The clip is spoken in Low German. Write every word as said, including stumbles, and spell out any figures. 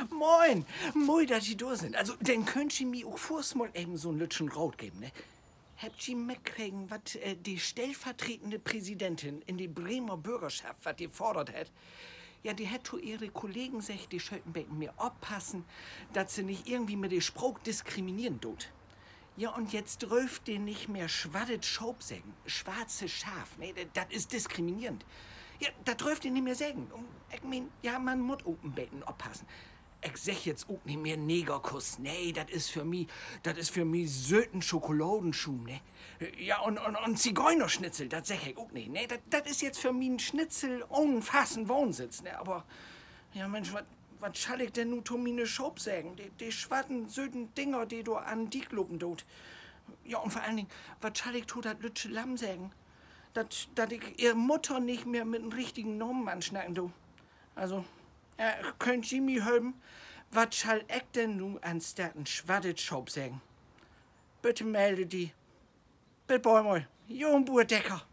Moin! Moi, dat ji dor sünd. Also, denn köönt ji mi ok foorts mal even so'n lüttjen Raat geven, ne? Hebbt ji mitkregen, wat de stellvertretende Präsidentin in de Bremer Börgerschaft, wat de fordert hett? Ja, de hett to ehre Kollegen seggt, de schöölt en beten mehr oppassen, dat se nich irgendwie mit de Spraak diskrimineren doot. Ja, un jetzt dröfft de nich mehr swattet Schaap seggen, schwarze Schaf. Nee, dat is diskriminierend. Ja, dat dröfft de nich mehr seggen. Un ik meen, ja, man mutt ok en beten oppassen. Ik segg jetzt ok nich mehr Negerkuss. Nee, dat is för mi, dat is för mi söten Schokoladenschuum, ne? Ja, un, un, un Zigeunerschnitzel, dat segg ik ok nich. Nee, dat, dat is jetzt för mi en Schnitzel ohn fasten Wohnsitz, ne? Aver, ja, Minsch, wat, wat schall ik denn nu to miene Schaap seggen? De, de swatten, söten Dinger, de dor an'n Diek lopen doot. Ja, un vör allen Dingen, wat schall ik to dat lüttje Lamm seggen? Dat, dat ik ehr Mudder nich mehr mit en richtigen Namen ansnacken do. Also, ja, köönt ji mi helpen? Wat schall ik denn nu anstatt en swattet Schaap seggen? Bitte melde di. Bit bald mal. Jon Buur Decker.